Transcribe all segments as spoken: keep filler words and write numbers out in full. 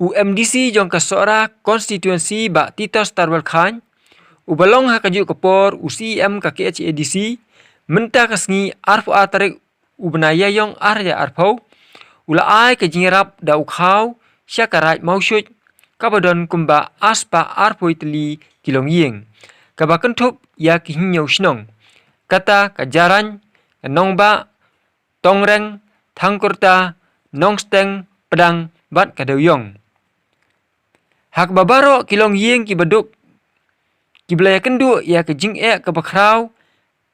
U MDC jong ka Sohra Constituency Bah Titos Tarwal Khan, uba long ha kajuh ka por u CEM ka KHADC, mynta ka sngi arphew ar tarik u bnai Ïaïong arhajar arphew, u la ai ka jingïarap da u khaw sha ka Raid Mawshut, kaba don kumba arspah arphew tylli ki longïing, kaba kynthup ïa ki hynñiew shnong, kata ka Jarain, ka Nongbah, Tongreng, Thangkurta, Nongsteng, Pdang bad ka Dewiong. Ha kaba baroh ki longïing kiba duk ki ba la ïakynduh ïa ka jingeh kaba khraw,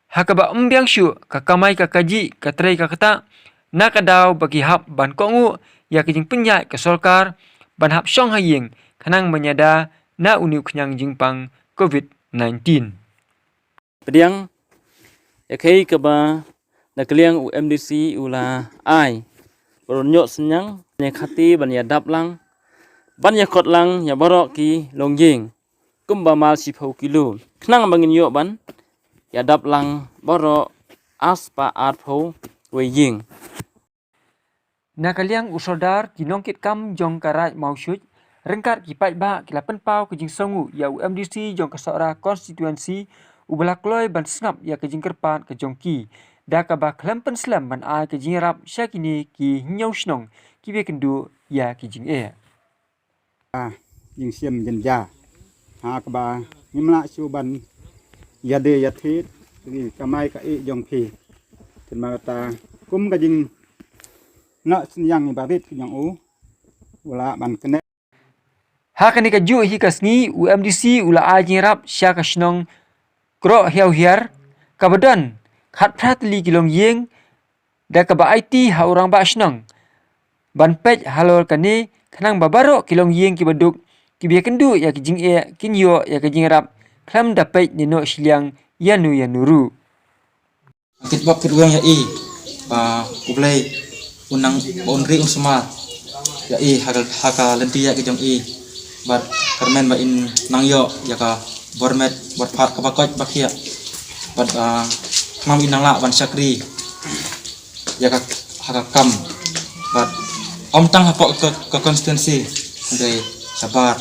ha kaba ym biang shuh ka kamai ka kajih, ka trei ka ktah, na ka daw ba ki hap ban kohnguh ïa ka jingpynïaid ka sorkar ban hap shong ha ïing khnang ban ïada na une u khñiang jingpang Covid nineteen. Pdiang, ïa kaei kaba na ka liang u MDC u la ai, ba don ïoh synñiang, ïa khati ban ïadap lang, ban ïakhot lang ïa baroh ki longïing kumba mar shiphew kilo, khnang ba ngin ïoh ban ïadap lang baroh arspah arphew wei ïing. Na ka liang u Sordar, ki nongkitkam jong ka Raid Mawshut ryngkat ki paidbah ki la pynpaw ka jingsngewnguh ïa u MDC jong ka Sohra Constituency, uba la kloi ban sngap ïa ka jingkyrpad ka jong ki, da kaba khlem pynslem ban ai ka jingïarap sha kine ki hynñiew shnong kiba ïakynduh ïa ki jingeh. Ah, jingshem jynjar. Ha kaba ngim lah shuh ban ïadei ïathied, ki kamai ka ïing jong phi. Te namar kata kum ka jingnoh synñiang iba rit ki jong u, u lah ban connect. Ha kane kajuh hi ka sngi u MDC u la ai jingïarap sha ka shnong Kroh Hiaw Hiar, kaba don khatphra tylli ki longïing, da kaba aiti ha u rangbah shnong ban peit halor kane khnang ba baroh ki longïing kiba duk kiba ïakynduh ïa ki jingeh kin ïoh ïa ka jingïarap khlem da peit ne noh shiliang ïano ïano ruh. Kitbok kitweng ïa i ba U Blei un nang, un ri un sumar ïa i ha ka, ha ka lynti ïa ki jong i. Bad kyrmen ba in nang ïoh ïa ka bor met bor phad kaba koit ba khiah. Bad, ah, khnang in nang lah ban shakri ïa ka ha ka kam. Bad ym tang hapoh ka, ka constituency, hynrei shabar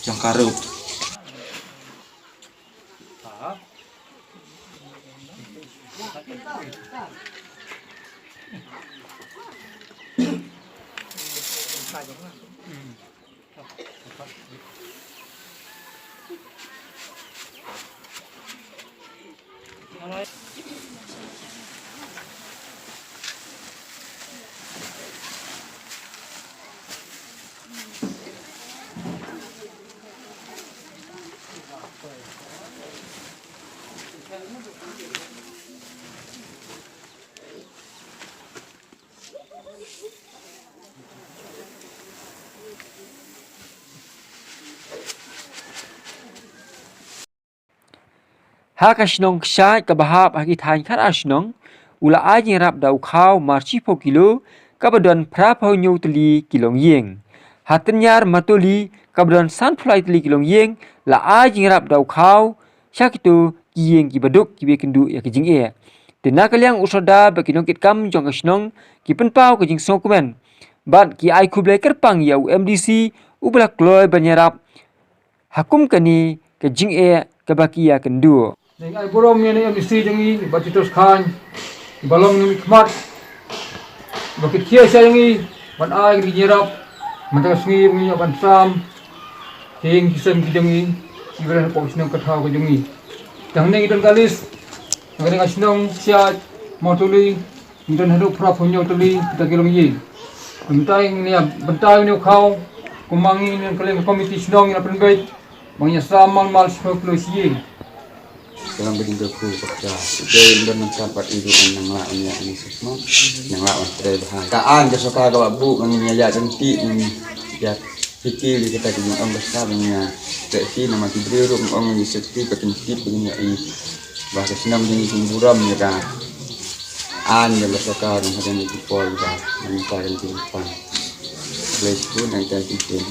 jong ka ruh. Ha ka shnong Kshaid kaba hap ha ki thaiñ khatar shnong, u la ai jingïarap da u khaw mar shiphew kilo, kaba don phraphew hynñiew tylli ki longïing. Ha Tynñiar Matoli, kaba don sanphew lai tylli ki longïing, la ai jingïarap da u khaw sha kito ki ïing kiba duk kiba ïakynduh ïa ki jingeh. Te na ka liang u Sordar bad ki nongkitkam jong ka shnong ki pynpaw ka jingsngewkmen bad ki ai khublei kyrpang ïa u MDC uba la kloi ban ïarap ha kum kane ka jingeh kaba ki ïakynduh. Ngi ai burom ïa u MDC jong ngi, Bah Titos Chyne, ba long ngi khmat, ba kit khia sha jong ngi ban ai ka jingïarap. Mynta ka sngi ba ngi ïoh ban sam ïing ki sem ki jong ngi, ki ba don hapoh shnong ka thaw ka jong ngi. Tang ngi don ka list, ngi don ka shnong Kshaid, Mawtuli, ngi don haduh phraphew hynñiew tylli kita ki longïing. Mynta ngi ïa, mynta ngi ïa khaw, kumba ngi ïa ka liang ka komiti shnong ngi la pynbeit ba ngi ïa sam mal mal shiphew kilo shi ïing. Ka long ka jingkyrkhu bakla. Ite ngi don nangta pat i ruh nang lah ban ïa ngi suk mo. Nang lah ban trei bha. Ka aiñ ka sorkar kaba buh ba ngin ïa ïa ryntih ngin ïa Phi ki li kita ki jingong ka sngap ïa ki namar ki briew ruh ong ïa ki safety ka jingtip ka jingïohi. Ba ka shnong jong ngi kin burom ïa ka aiñ jong ka sorkar jong ka jong ki por ba mynta ka jingpang. Blei sku nang ka jingpang.